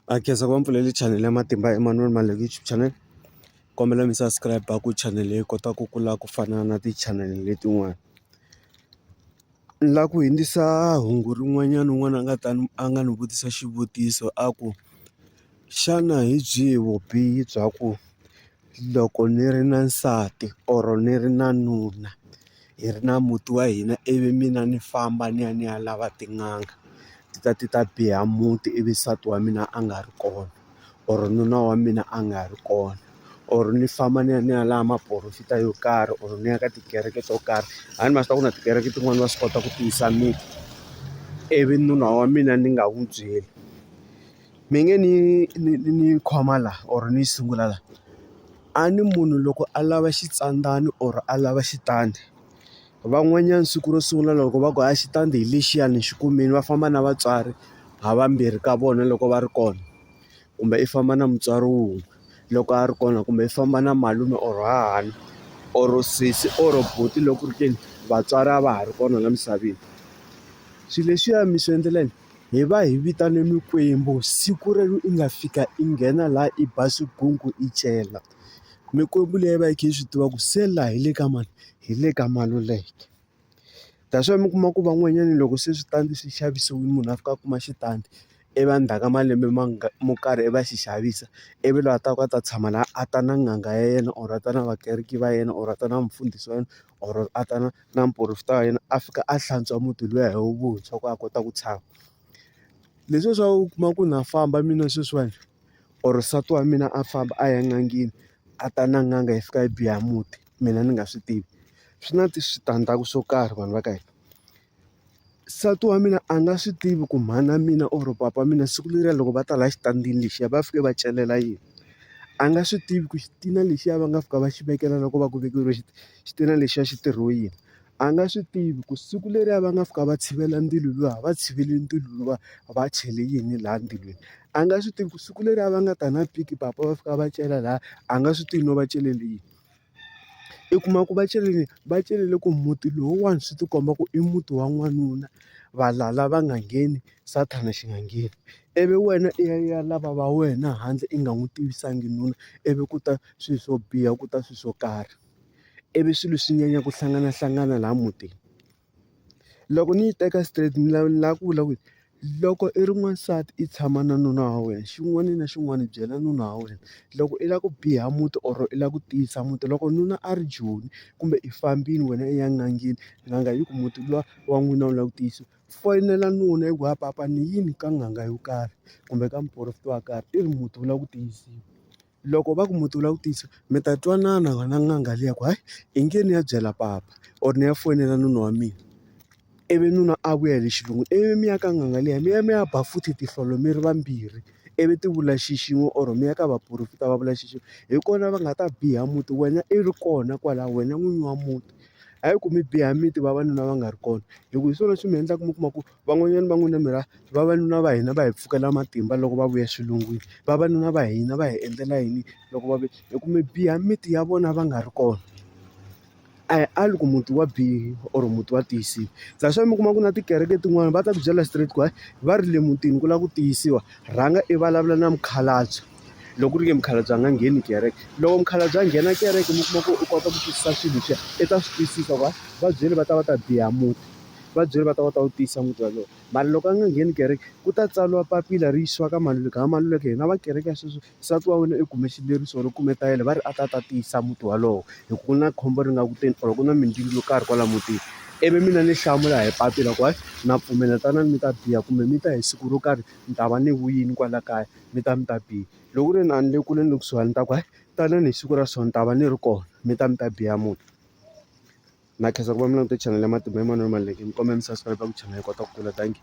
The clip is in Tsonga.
Ha khensa ku va mi pfulele chanele ya Matimba Emmanuel Maluleke YouTube channel. Kombela mi subscribe ku chanele yi kota ku kula ku fana na ti-channel letin'wana. Ni lava ku hundzisa hungu rin'wanyana un'wana a nga ta ni a nga ni vutisa xivutiso a ku, xana hi byihi vubihi bya ku loko ni ri na nsati or ni ri na nuna hi ri na muti wa hina ivi mina ni famba ni ya ni ya lava tin'anga ti ta ti ta biha muti ivi nsati wa mina a nga ri kona or nuna wa mina a nga ri kona or ni famba ni ya ni ya lava maporofita yo karhi or ni ya ka tikereke to karhi a ni ma swi tiva ku na tikereke tin'wani va swi kota ku tiyisa miti ivi nuna wa mina ni nga n'wi byeli. Mi nge ni ni ni khoma la or ni yi sungula la a ni munhu loko a lava xitsandzani or a lava xitandi van'wanyana siku ro sungula loko va ku a xitandi hi lexiyani xi kumile va famba na vatswari ha vambirhi ka vona loko va ri kona kumbe i famba na mutswari wun'we loko a ri kona kumbe i famba na malume or hahani or sesi or buti loko ku ri ke ni vatswari a va ha ri kona la misaveni swilo leswiya mi swi endlela yini. Hi va hi vitane mikwembu siku rero i nga fika i nghena laha i ba swigugu i cela mikwembu leyi va yi kha yi swi tiva ku se laha hi le ka mani hi le ka Maluleke that's why mi kuma ku van'wanyana loko se switandi swi xavisiwile munhu a fika a kuma xitandi ivi endzhaku ka malembe mo karhi i va xi xavisa ivi loyi a taka a ta tshama laha a ta na n'anga ya yena or a ta na vakereki va yena or a ta na mufundhisi wa yena or a ta na na muporofeta wa yena a fika a hlantswa muti luya hi vuntshwa ku a kota ku tshama. Leswiya swa u kuma ku na famba mina sweswiwani or nsati wa mina a famba a ya n'angeni a ta na n'anga yi fika yi biha muti mina ni nga swi tivi swi na switandzhaku swo karhi vanhu va ka hina. Nsati wa mina a nga swi tivi ku mhana mina or papa mina siku leriya loko va ta laha xitandini lexiya va fike va celela yini a nga swi tivi ku xitina lexiya va nga fika va xi vekela loko va ku vekeriwe xitina lexiya xi tirhiwe yini a nga swi tivi ku siku leriya va nga fika va tshivela ndzilo luwa va tshivele ndzilo luwa va chele yini laha ndzilweni a nga swi tivi ku siku leriya va nga ta na piki papa va fika va cela lahaya a nga swi tivi no va celele yini. I kuma ku va celile va celele ku muti lowuwani swi ti komba ku i muti wa n'wanuna valala va nga ngheni sathana xi nga ngheni ivi wena i ya i ya lava va wena handle i nga n'wi tivisangi nuna ivi ku ta swilo swo biha ku ta swilo swo karhi ivi swilo swi nyanya ku hlanganahlangana laha mutini. Loko ni yi teka straight ni lava ni lava ku vula ku loko i ri n'wansati i tshama na nuna wa wena xin'wana na xin'wana byela nuna wa wena loko i lava ku biha muti or i lava ku tiyisa muti loko nuna a ri Joni kumbe i fambile wena i ya n'angeni n'anga yi ku muti luwa wa n'wina wu lava ku tiyisiwa foyinela nuna i ku ha papa ni yini ka n'anga yo karhi kumbe ka muporofeta wa karhi i ri muti wu lava ku tiyisiwa. Loko va ku muti wu lava ku tiyisiwa mi ta twanana na n'anga liya ku hayi i nge ni ya byela papa or ni ya foyinela nuna wa mina ivi nuna a vuya hi le xilungwini ivi mi ya ka n'anga liya mi ya mi ya ba futhi tinhlolo mi ri vambirhi ivi ti vula xi xin'we or mi ya ka vaporofeta va vula xi xin'we hi kona va nga ta biha muti wena i ri kona kwalaya wena n'winyi wa muti hayi ku mi biha miti vavanuna va nga ri kona hi ku hi swona swi mi endlaka mi kuma ku van'wanyana va n'wina mi ra vavanuna va hina va hi pfukela matimba loko va vuya xilungwini vavanuna va hina va hi endlela yini loko va vuya hi ku mi biha miti ya vona va nga ri kona a hi ali ku muti wa biha or muti wa tiyisiwa that's why mi kuma ku na tikereke tin'wani va ta ku byela straight ku hayi va ri le mutini ku lava ku tiyisiwa rhanga i vulavula na mukhalabye loko ku ri ke mukhalabye a nga ngheni kereke loko mukhalabye a nghena kereke mi kuma ku u kota ku twisisa swilo leswiya i ta swi twisisa ku va byeli va ta va ta biha muti va byeli va ta va ta wu tiyisa muti wolowo mara loko a nga ngheni kereke ku ta tsariwa papila ri yisiwa ka Maluleke ha Maluleke hina va kereke ya sweswo nsati wa wena i kume xileriso or u kume tayele va ri a ta a ta tiyisa muti wolowo hi ku na khombo ri nga ku teni or ku na mindzilo yo karhi kwala mutini ivi mina ni hlamula hi papila ku hayi na pfumela tanani mi ta biha kumbe mi ta hi siku ro karhi ni ta va ni vuyile kwala kaya mi ta mi ta biha loko ku ri a ni le kule ni le kusuhani ni ta ku hayi tanani hi siku ra so ni ta va ni ri kona mi ta mi ta biha muti. Na khensa ku va mi langute chanel ya Matimba Emmanuel Maluleke ni kombela mi subscribe ku channel yi kota ku kula dankie.